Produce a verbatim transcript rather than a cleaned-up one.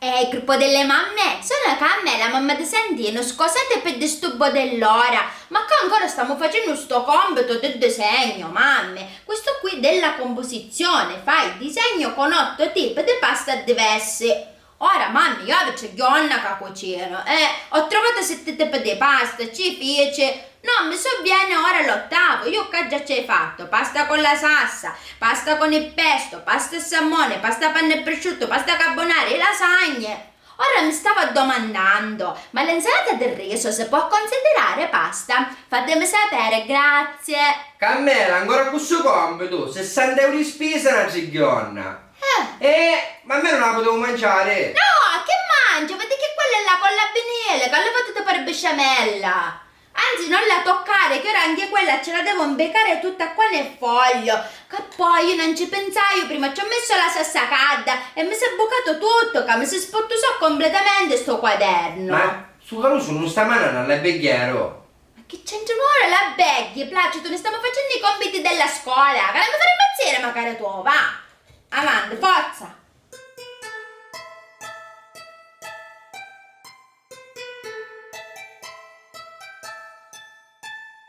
Ehi, gruppo delle mamme, sono Cammela, mamma di Santino, scusate per disturbo dell'ora, ma qua ancora stiamo facendo sto compito di disegno, mamme, questo qui della composizione, fai disegno con otto tipi di pasta diversi. Ora, mamme, io vi c'è ghionna ca cucino, eh, ho trovato sette tipi di pasta, ci fice, non mi sovviene ora l'ottavo, io qua già ci hai fatto, pasta con la salsa, pasta con il pesto, pasta e salmone, pasta panna e prosciutto, pasta carbonara e lasagne. Ora mi stavo domandando, ma l'insalata di riso si può considerare pasta? Fatemi sapere, grazie. Cammela, ancora cu stu compitu, sessanta euro di spisa na trigghionna. Eh. Eh, ma a me non la potevo mangiare. No, che mangi? Vedi che quella è la collabinile, che alle volte ti pare besciamella. Anzi, non la toccare, che ora anche quella ce la devo imbeccare tutta qua nel foglio. Che poi io non ci pensaio prima, ci ho messo la salsa calda e mi si è bucato tutto, che mi si spottusò completamente sto quaderno. Ma stu carusu non sta manando all'alberghiero? Ma che c'entrano ora l'alberghi, Placido? Ne stiamo facendo i compiti della scuola, che non mi fare impazzire, magari tu, va! Avanti, forza!